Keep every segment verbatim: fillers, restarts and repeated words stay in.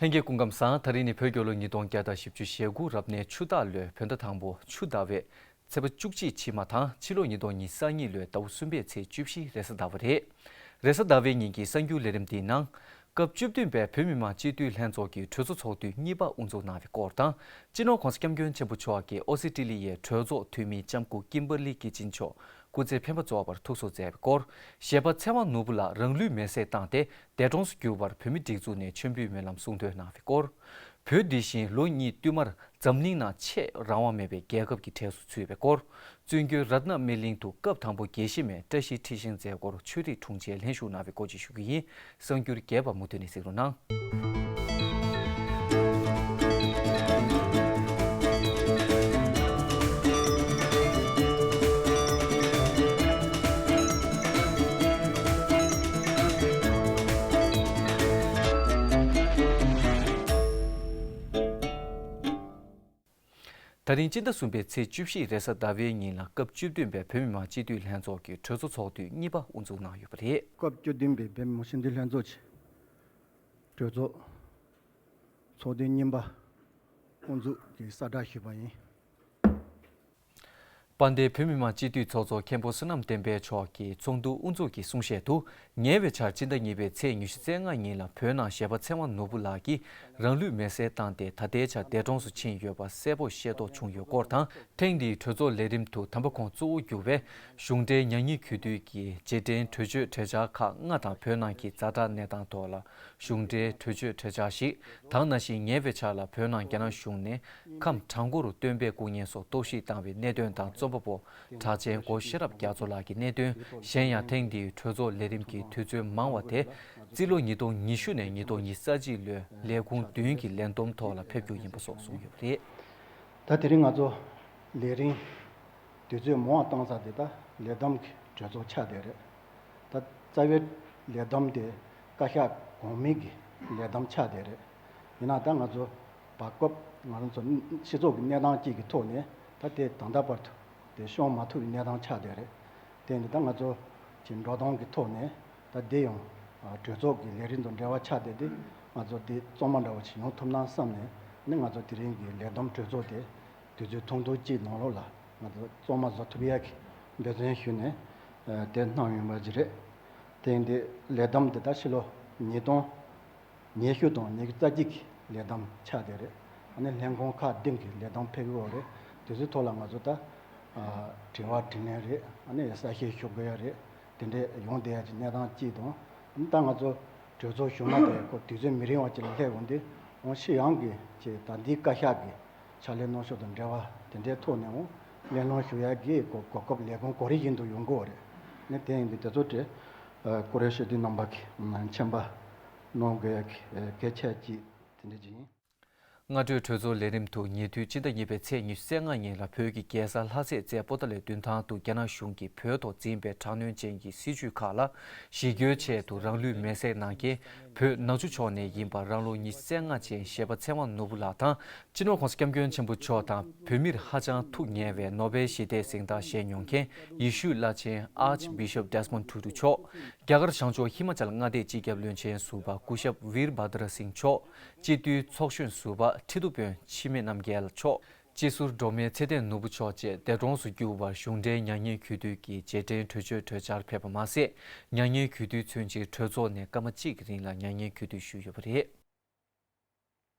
ལྷན་རྒྱས་སྐུ་ཁམས་བཟང་། ད་རིང་ནི་བོད་རྒྱལ་ལོ་ཉིས་སྟོང་བརྒྱ་དང་བཞི་བཅུ་ཞེ་དགུ་རབ་གནས་ཆུ་སྟག་ལོའི་བོད་ཟླ་དང་པོ་ཆུ་ཟླ་བའི་ཚེས་པ་བཅུ་གཅིག་ཕྱི་མ་དང་ཕྱི་ལོ་ཉིས་སྟོང་ཉི་ཤུ་རྩ་གཉིས་ལོའི་ཟླ་བ་གསུམ་པའི་ཚེས་བཅུ་བཞི་རེས་གཟའ་ཟླ་བ་རེད། རེས་གཟའ་ཟླ་བའི་ཉིན་གྱི་གསར་འགྱུར་ལས་རིམ་འདིའི་ནང་། སྐབས་བཅུ་བདུན་པའི་བོད་མི་མང་སྤྱི་འཐུས་ལྷན་ཚོགས་ཀྱི་གྲོས་ཚོགས་ཚོགས་དུས་གཉིས་པ་དབུ་འཛུགས་གནང་བའི་སྐོར་དང་། སྤྱི་ནོར་༧གོང་ས་༧སྐྱབས་མགོན་ཆེན་པོ་མཆོག་གིས་ཨོ་སི་ཀྲི་ལི་ཡའི་གྲོས་ཚོགས་འཐུས་མི་ལྕམ་སྐུ་ཀིམ་བར་ལི་ཀི་ཅིན་མཆོག་སྐུ་ཚེ་འཕེན་པ་རྫོགས་པར་ཐུགས་གསོ་མཛད་པའི་སྐོར། གཞས་པ་ཚེ་དབང་ནོར་བུ་ལགས་རང་ལུས་མེར་སྲེག་བཏང་སྟེ་འདས་གྲོངས་སུ་གྱུར་བར་བོད་མིའི་སྒྲིག་འཛུགས་ནས་མཆོད་འབུལ་སྨོན་ལམ་གསུང་འདོན་གནང་བའི་སྐོར། བོད་འདི་བཞིན་ལོ་གཉིས་བསྟུད་མར་འཛམ་གླིང་ནང་ཆེས་རང་དབང་མེད་པའི་རྒྱལ་ཁབ་ཀྱི་གྲས་སུ་ཚུད་པའི་སྐོར། བཙུན་དགོན་རཏྣ་སྨིན་གླིང་དུ་སྐབས་དང་པོ་དགེ་བཤེས་མའི་བཀྲ་ཤིས་ཁྲི་བཞེངས་མཛད་སྒོར་ཆོས་རིག་དྲུང་ཆེ་ལྷན་ཞུགས་གནང་བའི་སྐོར་བཅས་ཞུ་རྒྱུ་ཡིན། གསར་འགྱུར་རྒྱས་པ་མུ་མཐུད་ནས་གཟིགས་རོགས་གནང་། ད་རིང་སྤྱི་ཟླ་གསུམ་པའི་ཚེས་བཅུ་བཞི་རེས་གཟའ་ཟླ་བའི་ཉིན་ལ་སྐབས་བཅུ་བདུན་པའི་བོད་མི་མང་སྤྱི་འཐུས་ལྷན་ཚོགས་ཀྱི་གྲོས་ཚོགས་ཚོགས་དུས་གཉིས་པ་དབུ་འཛུགས་གནང་ཡོད་པ་རེད། སྐབས་བཅུ་བདུན་པའི་བོད་མི་མང་སྤྱི་འཐུས་ལྷན་ཚོགས་ཀྱི་གྲོས་ཚོགས་ཚོགས་དུས་གཉིས་པ་དབུ་འཛུགས་ཀྱི་གསལ་བསྒྲགས་ཞུས་པ་ཡིན། དཔལ་ལྡན་བོད་མི་མང་སྤྱི་འཐུས་ཚོགས་གཙོ་མཁན་པོ་བསོད་ནམས་བསྟན་འཕེལ་མཆོག་གིས་ཚོགས་འདུ་དབུ་འཛུགས་ཀྱི་གསུང་བཤད་དུ། ཉེ་བའི་ཆར་སྤྱི་ཟླ་གཉིས་པའི་ཚེས་ཉི་ཤུ་རྩ་ལྔ་ཉིན་ལ་བོད་ནང་གཞས་པ་ཚེ་དབང་ནོར་བུ་ལགས་ཀྱིས་རང་ལུས་མེར་སྲེག་བཏང་སྟེ་ད་ལྟའི་ཆར་འདས་གྲོངས་སུ་ཕྱིན་ཡོད་པ་གསལ་པོ་ཤེས་རྟོགས་བྱུང་ཡོད་སྐོར་དང་། ཐེངས་འདིའི་གྲོས་ཚོགས་ལས་རིམ་དུ་དམ་པ་ཁོང་གཙོ་བོ་གྱུར་བའི་གཞུང་འབྲེལ་མྱ་ངན་གུས་འདུད་ཀྱི་རྗེས་དྲན་གྲོས་ཆོད་གྲོས་འཆར་ཁག་ལྔ་དང་། བོད་ནང་གི་ཛ་དྲག་གནས་སྟངས་ཐོག་ལ་གཞུང་འབྲེལ་གྲོས་ཆོད་གྲོས་འཆར་ཞིག་དང་། ནང་བཞིན་ཉེ་བའི་ཆར་ལ་བོད་ནང་རྒྱ་ནག་གཞུང་ནས་ཁམས་བྲག་འགོ་རུ་སྟོན་པའི་སྐུ་བརྙན་སོགས་གཏོར་བཤིག་བཏང་བའི་གནད་དོན་དང་། རྩོམ་པ་པོ་གྲགས་ཅན་སྒོ་ཤེས་རབ་རྒྱ་མཚོ་ལགས་ཀྱི་གནད་དོན། གཞན་ཡང་ཐེངས་འདིའི་གྲོས་ཚོགས་ལས་རིམ་གྱི་དུས་ཚོད་མང་བ་དེ་རྩིས་ལོ་ཉིས་སྟོང་ཉི་ཤུ་ནས་ཉིས་སྟོང་ཉི་ཤུ་རྩ་གཅིག་ལོའི་ལས་ཁུངས་བདུན་གྱི་ལས་བསྡོམས་ཐོག་ལ་ཕེབས་རྒྱུ་ཡིན་པ་སོགས་གསུངས་ཡོད་པ་རེད། ད་དེ་རིང་ང་ཚོ་ལས་རིམ་དུས་ཚོད་མང་བ་བཏང་ས་དེ་ད་ལས་བསྡོམས་ཀྱི་གྲོས་ཚོགས་ཆགས་བསྡད་རེད། ད་རྩ་བའི་ལས་བསྡོམས་དེ་བཀའ་ཤག་གོང་མའི་གི་ལས་བསྡོམས་ཆགས་བསྡད་རེད། ཡིན་ན་ད་ང་ཚོ་བར་སྐབས་ང་རང་ཚོ་སྤྱི་ཚོགས་ཀྱི་གནས་སྟངས་གཅིག་གི་ཐོག་ནས་ད་དེ་ད་ལྟ་བར་དུ་དེ་ཤོང་མ་ཐུབ་པའི་གནས་སྟངས་ཆགས་བསྡད་རེད། དེ་ནི་ད་ང་ཚོ་གི་འགྲོ་སྟངས་ཀྱི་ཐོག་ནས་ད་དེ་ཡང་གྲོས་ཚོགས་ཀྱི་ལས་རིམ་དང་འབྲེལ་བ་ཆགས་བསྡད་དེ། ང་ཚོ་དེ་གཙང་མ་འདྲ་བོ་ཞིག་ཡོང་ཐུབ་ན་བསམ་ནས་ནི་ང་ཚོ་དེ་རིང་གི་ལས་བསྡོམས་གྲོས་ཚོགས་དེ་དུས་ཚོད་ཐུང་ཐུང་གཅིག་ནང་ལོགས་ལ་ང་ཚོ་གཙང་མ་བཟོ་ཐུབ་ཡག་གི་འབད་བརྩོན་ཞུས་ནས་དེ་གནང་ཡོང་བ་ཞིག་རེད། དེ་ཡིན་དུས་ལས་བསྡོམས་དེ་ད་ཕྱི་ལོ་ཉིས་སྟོང་ཉི་ཤུ་དང་ཉི་ཤུ་རྩ་གཅིག་གི་ལས་བསྡོམས་ཆགས་བསྡད་རེད། ཨ་ནི་ལྷན་ཁང་ཁག་བདུན་གྱི་ལས་བསྡོམས་ཕེབས་ཀྱི་ཡོད་རེད། དེ་ཚོའི་ཐོག་ལ་ང་ཚོ་ད་དྲི་བ་དྲིས་ལན་རེད། ཨ་ནི་གསལ་བཤད་ཞུ་དགོས་ཡ་རེད། དེ་འདྲས་ཡོང་བསྡད་ཡ་གི་གནས་སྟངས་གཅིག་དང་། ཨ་ནི་ད་ང་ཚོ་གྲོས་ཚོགས་བཞུགས་མ་དེ་ཁོ་དུས་ཚོད་མི་རིང་བ་ཅིག་ལ་སླེབས་འོང་དུས་འོང་ཕྱི་ཡང་གི་ཅིག་ད་འདི་བཀའ་ཤག་གི་ཕྱག་ལས་གནང་ཕྱོགས་དང་འབྲེལ་བ་དེ་འདྲའི་ཐོག་ནས་འོང་གླེང་སློང་ཞུ་ཡ་གི་གོ་གོ་སྐབས་ལས་ཁུངས་གོ་རིམ་བཞིན་དུ་ཡོང་གི་ཡོད་རེད། ནི་དེ་ཡིན་དུས་དེ་ཚོ་དེ་བཀུར་འོས་སྤྱི་འཐུས་རྣམ་པ་གི་མཆན་པ་གནང་དགོས་ཡ་གི་གལ་ཆེ་ཅིག་དེ་འདྲ་ཅིག་ཡིན། སྔ་དྲོའི་གྲོས་ཚོགས་ལས་རིམ་དུ་ཉེ་དུས་སྤྱི་ཟླ་གཉིས་པའི་ཚེས་ཉི་ཤུ་རྩ་ལྔ་ཉིན་ལ་བོད་ཀྱི་རྒྱལ་ས་ལྷ་སའི་རྩེ་པོ་ཏཱ་ལའི་མདུན་ཐང་དུ་རྒྱ་ནག་གཞུང་གིས་བོད་ཐོག་འཛིན་པའི་དྲག་གནོན་ཅན་གྱི་སྲིད་བྱུས་ཁག་ལ་ཞི་རྒོལ་ཆེད་དུ་རང་ལུས་མེར་སྲེག་གནང་མཁན་བོད་ནག་ཆུ་ཕྱོགས་ནས་ཡིན་པ་རང་ལོ་ཉི་ཤུ་རྩ་ལྔ་ཅན་གཞས་པ་ཚེ་དབང་ནོར་བུ་ལགས་དང་། སྤྱི་ནོར་༧གོང་ས་༧སྐྱབས་མགོན་ཆེན་པོ་མཆོག་དང་བོད་མིར་ཧ་ཅང་ཐུགས་ཉེ་བའི་ནོ་བེལ་ཞི་བདེའི་གཟེངས་རྟགས་བཞེས་མྱོང་མཁན་ཡེ་ཤུའི་བླ་ཆེན་Archbishop Desmond Tutu་མཆོག་རྒྱ་གར་བྱང་ཕྱོགས་ཧི་མ་ཅལ་མངའ་སྡེའི་སྤྱི་ཁྱབ་བློན་ཆེན་ཟུར་པ་སྐུ་ཞབས་ཝིར་བྷ་དྲ་སིང་མཆོག་སྤྱི་འཐུས་ཚོགས་གཞོན་ཟུར་པ་ཁྲི་ཐོག་དཔོན་འཆི་མེད་རྣམ་རྒྱལ་མཆོག་སྤྱི་ཟུར་སྒྲོལ་མའི་ཚེ་བརྟན་ནོར་བུ་མཆོག་བཅས་འདས་གྲོངས་སུ་གྱུར་བར་གཞུང་འབྲེལ་མྱ་ངན་གུས་འདུད་ཀྱི་རྗེས་དྲན་གྲོས་ཆོད་གྲོས་འཆར་ཕེབས་པ་མ་ཟད། མྱ་ངན་གུས་འདུད་མཚོན་ཕྱིར་གྲོས་ཚོགས་ནས་སྐར་མ་གཅིག་གི་རིང་ལ་མྱ་ངན་གུས་འདུད་ཞུས་ཡོད་པ་རེད།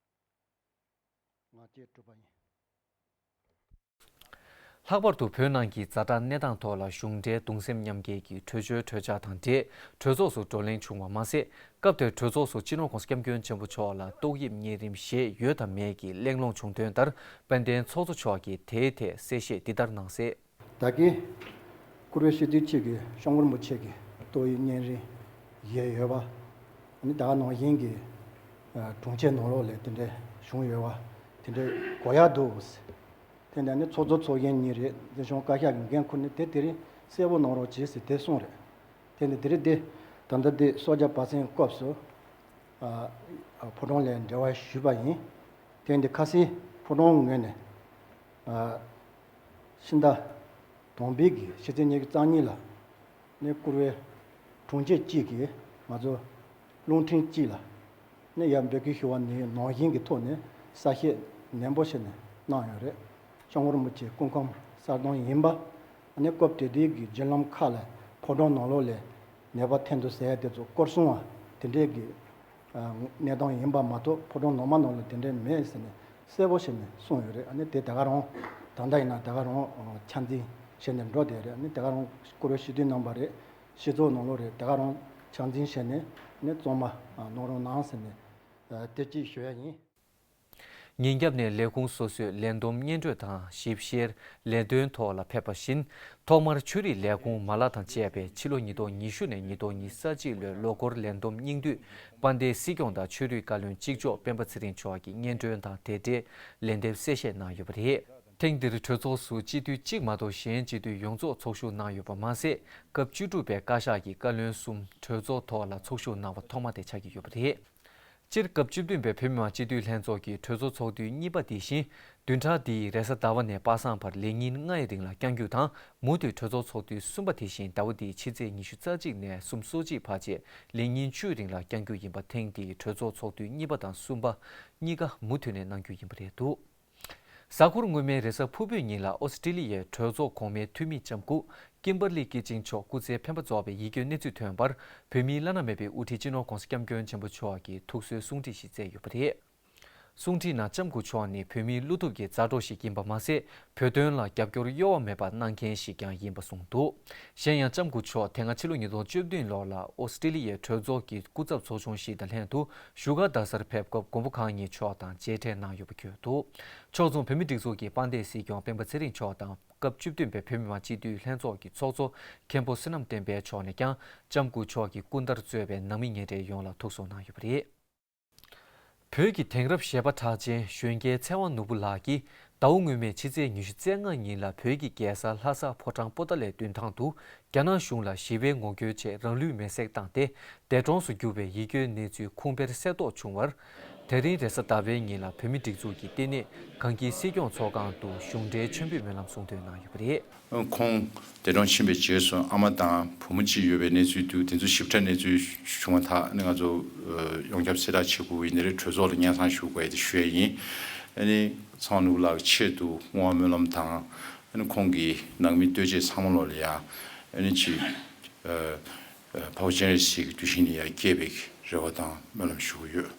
ང་བཅས་གྲུབ་པ་ཡིན། ལྷག་པར་དུ་བོད་ནང་གི་ཛ་དྲག་གནས་སྟངས་ཐོག་ལ་གཞུང་འབྲེལ་གདུང་སེམས་མཉམ་སྐྱེད་ཀྱི་གྲོས་ཆོད་གྲོས་འཆར་དང་འབྲེལ་གྲོས་ཚོགས་སུ་བགྲོ་གླེང་བྱུང་བ་མ་ཟད། སྐབས་དེར་གྲོས་ཚོགས་སུ་སྤྱི་ནོར་༧གོང་ས་༧སྐྱབས་མགོན་ཆེན་པོ་མཆོག་ལ་ཏོག་དབྱིབས་གཉན་རིམས་ཞེད་ཡོད་དམ་མེད་ཀྱི་གླེང་སློང་བྱུང་དོན་ལྟར་དཔལ་ལྡན་ཚོགས་གཙོ་མཆོག་གིས་དེའི་ཐད་གསལ་བཤད་འདི་ལྟར་གནང་གསལ། ད་གིན་བཀུར་འོས་སྤྱི་འཐུས་གཅིག་གིས་སྐྱབས་མགོན་རིན་པོ་ཆེ་གི་ཏོག་དབྱིབས་གཉན་རིམས་ཞེད་ཡོད་པ། ཨ་ནི་ད་ག་ནང་བཞིན་གྱི་ཨ་དྲུང་ཆེ་ནང་ལོགས་ལ་དེ་འདྲ་བྱུང་ཡོད་པ་དེ་འདྲ་གོ་ཡག་འདུག་དེ་ནས་ནི་ཚོགས་གཙོ་ཚོགས་གཞོན་གཉིས་རེད། འཛིན་སྐྱོང་བཀའ་ཤག་གི་འགན་ཁུར་ནས་དེ་དེ་རིང་གསལ་པོ་གནང་རོགས་གྱིས་ཟེར་དེ་གསུངས་རེད། དེ་ནི་དེ་རིང་དེ་ད་ལྟ་དེ་སོ་བརྒྱ་པར་སེན་སྐབས་སུ་ཨ་ཨ་ཕོ་བྲང་ལ་འབྲེལ་བ་ཞུས་པ་ཡིན། དེ་འདི་ཁ་སང་ཕོ་བྲང་ངོས་ནས་ཨ་ཕྱི་ཟླ་དང་པོའི་གི་ཕྱི་ཚེས་ཉི་ཤུ་རྩ་གཉིས་ལ་ནས་བཀུར་འོས་དྲུང་ཆེ་གཅིག་གིས་ང་ཚོ་རླུང་འཕྲིན་གཅིག་ལ་ ནས་ཡར་འབོད་སྐུལ་ཞུ་བ་ནི་ནང་བཞིན་གྱི་ཐོག་ནས་གསལ་བཤད་ནན་པོ་བྱས་ནས་གནང་ཡོད་རེད། སྐྱབས་མགོན་རིན་པོ་ཆེ་སྐུ་ཁམས་གསལ་སྟོན་ཡིན་པ། ནས་སྐབས་དེ་དུས་ཀྱི་བརྒྱུད་ལམ་ཁག་ལ་ཕོ་བྲང་ནང་ལོགས་ལ་ནད་པ་ཐོན་འདུག་ཟེར་ཡ་དེ་ཚོ་སྐོར་སྲུང་བ་དེ་འདྲས་ཀྱི་གནས་སྟངས་ཡིན་པ་མ་གཏོགས་ཕོ་བྲང་ནང་མ་ནང་ལ་དེ་འདྲས་མེད་ཟེར་ནས་གསལ་པོ་བྱས་ནས་གསུངས་ཡོད་རེད། ཨ་ནི་དེ་ད་ག་རང་ད་ལྟ་ཡིན་ན་ད་ག་རང་ཆ་འཛིན་བྱས་ནས་འགྲོ་བསྡད་རེད། ཨ་ནི་ད་ག་རང་སྐུ་རོགས་ཞུ་དུས་གནང་བ་རེད། སྤྱི་ཚོགས་ནང་ལོགས་རེད། ད་ག་རང་ཆ་འཛིན་བྱས་ནས་ནི་གཙང་མ་གནང་རོགས་གནང་ཟེར་ནས་དེ་གཅིག་ཞུ་ཡ་ཡིན། ཉིན་རྒྱབ་ནས་ལས་ཁུངས་སོ་སོའི་ལས་བསྡོམས་སྙན་སྒྲོན་དང་ཞིབ་བཤེར་ལས་དོན་ཐོག་ལ་ཕེབས་པ་བཞིན། ཐོག་མར་ཆོས་རིག་ལས་ཁུངས་མ་ལག་དང་བཅས་པའི་ཕྱི་ལོ་ཉིས་སྟོང་ཉི་ཤུ་ནས་ཉིས་སྟོང་ཉི་ཤུ་རྩ་གཅིག་ལོའི་ལོ་འཁོར་ལས་བསྡོམས་སྙིང་བསྡུས་དཔལ་ལྡན་སྲིད་སྐྱོང་དང་ཆོས་རིག་བཀའ་བློན་གཅིག་ལྕོགས་སྤེན་པ་ཚེ་རིང་མཆོག་གིས་སྙན་སྒྲོན་དང་དེ་འབྲེལ་ལན་འདེབས་གསལ་བཤད་གནང་ཡོད་པ་རེད། ཐེངས་འདིར་གྲོས་ཚོགས་སུ་སྤྱི་འཐུས་གཅིག་མ་གཏོགས་གཞན་སྤྱི་འཐུས་ཡོངས་རྫོགས་ཚོགས་ཞུགས་གནང་ཡོད་པ་མ་ཟད། སྐབས་བཅུ་དྲུག་པའི་བཀའ་ཤག་གི་བཀའ་བློན་གསུམ་གྲོས་ཚོགས་ཐོག་ལ་ཚོགས་ཞུགས་གནང་བ་ཐོག་མ་དེ་ཆགས་ཀྱི་ཡོད་པ་རེད། སྤྱིར་སྐབས་བཅུ་བདུན་པའི་བོད་མི་མང་སྤྱི་འཐུས་ལྷན་ཚོགས་ཀྱི་གྲོས་ཚོགས་ཚོགས་དུས་གཉིས་པ་དེ་བཞིན་བདུན་ཕྲག་འདིའི་རེས་གཟའ་ཟླ་བ་ནས་པ་སངས་བར་ལས་ཉིན་ལྔའི་རིང་ལ་བསྐྱང་རྒྱུ་དང་། མུ་མཐུད་གྲོས་ཚོགས་ཚོགས་དུས་གསུམ་པ་དེ་བཞིན་ཟླ་བ་འདིའི་ཕྱི་ཚེས་ཉི་ཤུ་རྩ་གཅིག་ནས་གསུམ་སོ་གཅིག་བར་བཅས་ལས་ཉིན་བཅུའི་རིང་ལ་བསྐྱང་རྒྱུ་ཡིན་པ། ཐེངས་འདིའི་གྲོས་ཚོགས་ཚོགས་དུས་གཉིས་པ་དང་གསུམ་པ་གཉིས་ཀ་མུ་མཐུད་ནས་གནང་རྒྱུ་ཡིན་པ་རེད་འདུག། གཟའ་འཁོར་སྔོན་མའི་རེས་གཟའ་ཕུར་བུའི་ཉིན་ལ་ཨོ་སི་ཀྲི་ལི་ཡའི་གྲོས་ཚོགས་གོང་མའི་འཐུས་མི་ལྕམ་སྐུ་ཀིམ་པར་ལི་ཀི་ཅིང་མཆོག་སྐུ་ཚེ་འཕེན་པ་རྫོགས་པའི་ཡིད་སྐྱོའི་གནས་ཚུལ་ཐོན་པར། བོད་མིའི་བླ་ན་མེད་པའི་དབུ་ཁྲིད་སྤྱི་ནོར་༧གོང་ས་༧སྐྱབས་མགོན་ཆེན་པོ་མཆོག་གིས་ཐུགས་གསོའི་གསུང་འཕྲིན་ཞིག་བསྩལ་ཡོད་པ་རེད། གསུང་འཕྲིན་ནང་ལྕམ་སྐུ་མཆོག་ནི་བོད་མིའི་བློ་ཐུབ་ཀྱི་མཛའ་གྲོགས་ཤིག་ཡིན་པ་མ་ཟད། བོད་དོན་ལ་རྒྱབ་སྐྱོར་གཡོ་བ་མེད་པ་གནང་མཁན་ཞིག་ཀྱང་ཡིན་པ་གསུངས་འདུག། གཞན་ཡང་། ལྕམ་སྐུ་མཆོག་དེ་སྔ་ཕྱི་ལོ་ཉིས་སྟོང་བཅུ་བདུན་ལོ་ལ་ཨོ་སི་ཀྲི་ལི་ཡའི་གྲོས་ཚོགས་ཀྱི་སྐུ་ཚབ་ཚོགས་ཆུང་ཞིག་དང་ལྷན་དུ་བཞུགས་སྒར་རྡ་སར་ཕེབས་སྐབས་མགོན་པོ་གང་ཉིད་མཆོག་དང་མཇལ་འཕྲད་གནང་ཡོད་པ་བརྗོད་འདུག། ཕྱོགས་མཚུངས་བོད་མིའི་སྒྲིག་འཛུགས་ཀྱི་དཔལ་ལྡན་སྲིད་སྐྱོང་སྤེན་པ་ཚེ་རིང་མཆོག་དང་། སྐབས་བཅུ་བདུན་པའི་བོད་མི་མང་སྤྱི་འཐུས་ལྷན་ཚོགས་ཀྱི་ཚོགས་གཙོ་མཁན་པོ་བསོད་ནམས་བསྟན་འཕེལ་མཆོག་ནས་ཀྱང་། ལྕམ་སྐུ་མཆོག་གི་སྐུ་ཟླར་གཙོས་པའི་ནང་མི་ཉེ་འབྲེལ་ཡོངས་ལ་ཐུགས་གསོ་གནང་ཡོད་པ་རེད། བོད་ཀྱི་དེང་རབས་གཞས་པ་གྲགས་ཅན་གཞོན་སྐྱེས་ཚེ་དབང་ནོར་བུ་ལགས་ཀྱིས་ཟླ་བ་སྔོན་མའི་ཕྱི་ཚེས་ཉི་ཤུ་རྩ་ལྔ་ཉིན་ལ་བོད་ཀྱི་རྒྱལ་ས་ལྷ་ས་ཕོ་བྲང་པོ་ཏཱ་ལའི་མདུན་ཐང་དུ་རྒྱ་ནག་གཞུང་ལ་ཞི་བའི་ངོ་རྒོལ་ཆེད་རང་ལུས་མེར་སྲེག་བཏང་སྟེ་འདས་གྲོངས་སུ་གྱུར་བའི་ཡིད་སྐྱོའི་གནས་ཚུལ་ཁུངས་དཔེར་གསལ་རྟོགས་བྱུང་བར། དེ་རིང་རེས་གཟའ་ཟླ་བའི་ཉིན་ལ་བོད་མིའི་སྒྲིག་འཛུགས་ཀྱི་ལྟེ་གནས་གངས་སྐྱིད་སྲིད་སྐྱོང་ཚོགས་ཁང་དུ་གཞུང་འབྲེལ་མཆོད་འབུལ་སྨོན་ལམ་གསུང་འདོན་གནང་ཡོད་པ་རེད། ཁོང་འདས་གྲོངས་ཕྱིན་པའི་རྗེས་སུ་ཨ་མ་དང་བུ་མོ་གཅིག་ཡོད་པའི་གནས་ཚུལ་འདུག། དེ་ཚོ་ཞིབ་ཕྲ་གནས་ཚུལ་བྱུང་བ་དག་ནི་ང་ཚོ་ཡོངས་ཁྱབ་གསལ་བསྒྲགས་བྱེད་དགོས་ཡིན་ནི་རེད། གྲོས་ཚོགས་ལ་སྙན་སེང་ཞུ་དགོས་ཡ་དེ་ཞུ་ཡ་ཡིན། ཨ་ནི་ཚེ་དབང་ནོར་བུ་ལགས་ཀྱི་ཆེད་དུ་བསྔོ་བ་སྨོན་ལམ་དང་། ཨ་ནི་ཁོང་གི་ནང་མི་ལྟོས་བཅས་ཚང་མ་ལོ་ལ་ཡ་ཨ་ནི་ཅིག་ཕ་བོ་སྤྱན་རས་གཟིགས་ཀྱི་གདུལ་ཞིང་ལ་ཡ་སྐྱེས་པའི་རེ་བ་དང་སྨོན་ལམ་ཞུ་གི་ཡོད།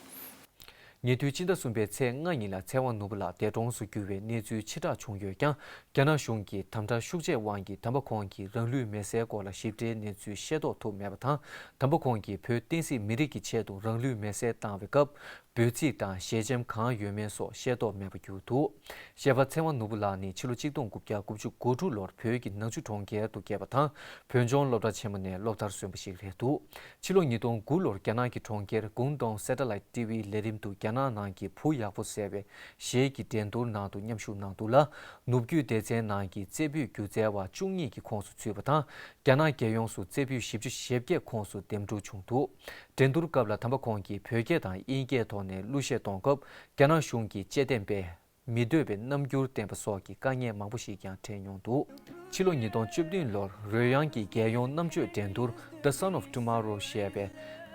ཉེ་དུས་སྤྱི་ཟླ་གསུམ་པའི་ཚེས་ལྔ་ཉིན་ལ་ཚེ་དབང་ནོར་བུ་ལགས་འདས་གྲོངས་སུ་གྱུར་བའི་གནས་ཚུལ་ཕྱིར་བསྒྲགས་བྱུང་ཡོད་ཀྱང་། རྒྱ་ནག་གཞུང་གིས་དམ་དྲག་ཤུགས་ཆེའི་དབང་གིས་དམ་པ་ཁོང་གིས་རང་ལུས་མེར་སྲེག་སྐོར་ལ་ཞིབ་ཕྲའི་གནས་ཚུལ་ཤེས་རྟོགས་ཐུབ་མེད་པ་དང་། དམ་པ་ཁོང་གིས་བོད་བསྟན་སྲིད་མི་རིགས་ཀྱི་ཆེད་དུ་རང་ལུས་མེར་སྲེག་བཏང་བའི་སྐབས། འབོད་ཚིག་དང་ཞལ་ཆེམས་གང་ཡོད་མེད་སོགས་ཤེས་རྟོགས་མེད་པ་གྱུར་འདུག། གཞས་པ་ཚེ་དབང་ནོར་བུ་ལགས་ནི་ཕྱི་ལོ་ཆིག་སྟོང་དགུ་བརྒྱ་དགུ་བཅུ་གོ་དྲུག་ལོར་བོད་ཀྱི་ནག་ཆུ་གྲོང་ཁྱེར་དུ་སྐྱེས་པ་དང་། བོད་ལྗོངས་སློབ་གྲྭ་ཆེན་མོ་ནས་སློབ་མཐར་སོན་པ་ཞིག་རེད་འདུག། ཕྱི་ལོ་ཉིས་སྟོང་དགུ་ལོར་རྒྱ་ནག་གི་གྲོང་ཁྱེར་གུང་ཏུང་Satellite T V ལས་རིམ་དུ་རྒྱ་ནག་ནང་གི་བུ་ཡག་པོ་ཟེར་བའི་གཞས་ཀྱི་འགྲན་བསྡུར་ནང་དུ་མཉམ་ཞུགས་གནང་འདུག་ལ། ནུབ་རྒྱུད་སྡེ་ཚན་ནང་གི་རྩེ་ཕུད་སྒྱུ་རྩལ་བ་བཅུ་གཉིས་ཀྱི་ཁོངས་སུ་ཚུད་པ་དང་། རྒྱ་ནག་རྒྱལ་ཡོངས་སུ་རྩེ་ཕུད་བཞི་བཅུ་ཞེ་བརྒྱད་ཁོངས་སུ་འདེམས་སྒྲུག་བྱུང་འདུག། འགྲན་བསྡུར་སྐབས་ལ་དམ་པ་ཁོང་གིས་བོད་སྐད་དང་དབྱིན་སྐད་ཐོག་ནས་གླུ་གཞས་གཏོང་སྐབས། རྒྱ་ནག་གཞུང་གིས་བཅད་གཏན་པས་མི་འདོད་པའི་རྣམ་འགྱུར་བསྟན་པ་སོགས་ཀྱི་དཀའ་ངལ་མང་པོ་ཞིག་ཀྱང་འཕྲད་མྱོང་འདུག། ཕྱི་ལོ་ཉིས་སྟོང་བཅུ་བདུན་ལོར་རོལ་དབྱངས་ཀྱི་རྒྱལ་ཡོངས་རྣམ་དཔྱོད་འགྲན་བསྡུར་The Sound of Tomorrow ཞེས་པའི་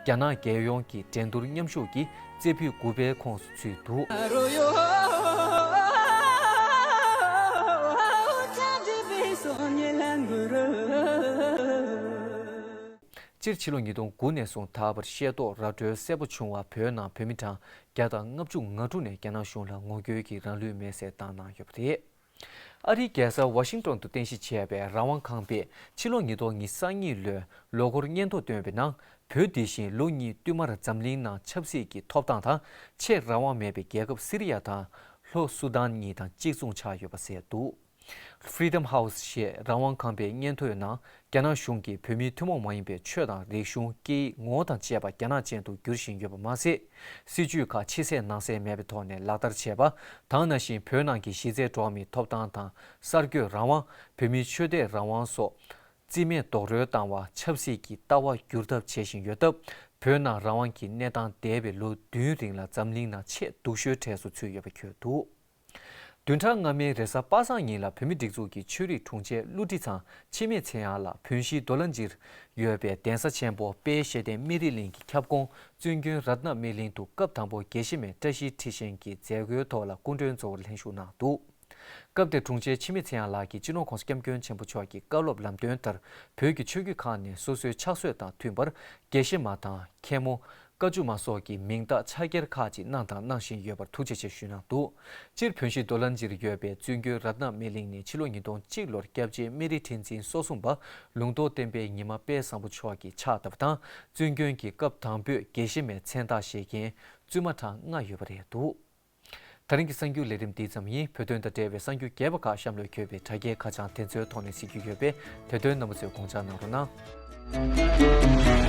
རྒྱ་ནག་རྒྱལ་ཡོངས་ཀྱི་འགྲན་བསྡུར་མཉམ་ཞུགས་ཀྱིས་རྩེ་ཕུད་དགུ་པའི་ཁོངས་སུ་ཚུད་འདུག། སྤྱིར་ཕྱི་ལོ་ཉིས་སྟོང་དགུ་ནས་བཟུང་ད་བར་ཤེས་རྟོགས་ར་སྤྲོད་གསལ་པོ་བྱུང་བ། བོད་ནང་བོད་མི་གྲངས་བརྒྱ་དང་ལྔ་བཅུ་ང་དྲུག་ནས་རྒྱ་ནག་གཞུང་ལ་ངོ་རྒོལ་གྱིས་རང་ལུས་མེར་སྲེག་བཏང་གནང་ཡོད་པ་རེད། ཨ་རིའི་རྒྱལ་ས་ཝ་ཤིང་ཏོན་དུ་རྟེན་གཞི་བྱས་པའི་རང་དབང་ཁང་པས་ཕྱི་ལོ་ཉིས་སྟོང་ཉི་ཤུ་རྩ་གཉིས་ལོའི་ལོ་འཁོར་སྙན་ཐོ་བཏོན་པའི་ནང་། བོད་འདི་བཞིན་ལོ་གཉིས་བསྟུད་མར་འཛམ་གླིང་ནང་ཆབ་སྲིད་ཀྱི་ཐོབ་ཐང་དང་ཆེས་རང་དབང་མེད་པའི་རྒྱལ་ཁབ་སི་རི་ཡ་དང་ལྷོ་སུ་དཱན་གཉིས་དང་གཅིག་མཚུངས་ཆགས་ཡོད་པ་གསལ་འདུག། Freedom House ཞེས་རང་དབང་ཁང་པའི་སྙན་ཐོའི་ནང་། རྒྱ་ནག་གཞུང་གིས་བོད་མིའི་ཐུན་མོང་མ་ཡིན་པའི་ཆོས་དང་རིག་གཞུང་། སྐད་ཡིག་ངོ་བོ་དང་བཅས་པ་རྒྱ་ནག་ཅན་དུ་བསྒྱུར་བཞིན་ཡོད་པ་མ་ཟད། སྲིད་ཇུས་ཁག་ཕྱི་གསལ་ནང་གསལ་མེད་པའི་ཐོག་ནས་ལག་བསྟར་བྱས་པ། དེ་ནང་བཞིན་བོད་ནང་གི་གཞི་རྩའི་འགྲོ་བ་མིའི་ཐོབ་ཐང་དང་། གསར་འགོད་རང་དབང་། བོད་མིའི་ཆོས་དད་རང་དབང་སོགས་རྩིས་མེད་རྡོག་རོལ་བཏང་བ། ཆབ་སྲིད་ཀྱི་ལྟ་བ་བསྒྱུར་ཐབས་བྱེད་བཞིན་ཡོད་སྟབས། བོད་ནང་རང་དབང་གི་གནས་སྟངས་འདས་པའི་ལོ་བདུན་རིང་ལ་འཛམ་གླིང་ནང་ཆེས་སྡུག་ཤོས་གྲས་སུ་ཚུད་ཡོད་པ་འཁོད་འདུག། བདུན་ཕྲག་སྔ་མའི་རེས་གཟའ་པ་སངས་ཉིན་ལ་བོད་མིའི་སྒྲིག་འཛུགས་ཀྱི་ཆོས་རིག་དྲུང་ཆེ་ཀླུ་ཁྲི་ཚང་འཆི་མེད་ཚེ་དབྱངས་ལགས་བོན་གཞིས་རྡོ་ལ་འཇིར་ཡོད་པའི་གདན་ས་ཆེན་པོ་དཔལ་ཞལ་ལྡན་སྨན་རི་གླིང་གི་ཁྱབ་ཁོངས་བཙུན་དགོན་རཏྣ་སྨན་གླིང་དུ་སྐབས་དང་པོ་དགེ་བཤེས་མའི་བཀྲ་ཤིས་ཁྲི་བཞེངས་ཀྱི་མཛད་སྒོའི་ཐོག་ལ་སྐུ་མགྲོན་གཙོ་བོར་ལྷན་ཞུགས་གནང་འདུག་སྐབས་དེར་དྲུང་ཆེ་འཆི་མེད་ཚེ་དབྱངས་ལགས་ཀྱིས་སྤྱི་ནོར་༸གོང་ས་༸སྐྱབས་མགོན་ཆེན་པོ་མཆོག་གི་བཀའ་སློབ་ལམ་སྟོན་ལྟར་བོད་ཀྱི་ཆོས་བརྒྱུད་ཁག་ནས་སོ་སོའི་ཕྱག་སྲོལ་དང་མཐུན་པར་དགེ་བཤེས་མ་དང་མཁན་མོ། བཀའ་བཅུ་མ་སོགས་ཀྱི་མིང་རྟགས་ཕྱག་འཁྱེར་ཁག་ཅིག་གནང་དང་གནང་བཞིན་ཡོད་པར་ཐུགས་རྗེ་ཆེ་ཞུས་གནང་འདུག་སྤྱིར་བོན་གཞིས་རྡོ་ལ་འཇིར་ཡོད་པའི་བཙུན་དགོན་རཏྣ་སྨན་གླིང་ནི་ཕྱི་ལོ་ཉིས་སྟོང་གཅིག་ལོར་སྐྱབས་རྗེ་སྨན་རིའི་ཁྲི་འཛིན་སོ་གསུམ་པ་ལུང་རྟོགས་བསྟན་པའི་ཉི་མ་དཔལ་བཟང་པོ་མཆོག་གིས་ཕྱག་བཏབ་པ་དང་བཙུན་དགོན་གྱི་སྐབས་དང་པོའི་དགེ་བཤེས་མའི་མཚན་རྟགས་བཞེས་མཁན་བཙུན་མ་གྲངས་ལྔ་ཡོད་པ་རེད་འདུག་ད་རིང་གི་གསར་འགྱུར་ལས་རིམ་འདི་ཙམ་ཡིན། བོད་དོན་དང་འབྲེལ་བའི་གསར་འགྱུར་རྒྱས་པ་ཁག་གཤམ་ལ་འཁོད་པའི་དྲ་རྒྱའི་ཁ་བྱང་དེ་ཚོའི་ཐོག་ནས་གཟིགས་རྒྱུ་ཡོད་པས། དེ་དོན་རྣམ་པ་ཚོས་དགོངས་འཇགས་གནང་རོགས་གནང་།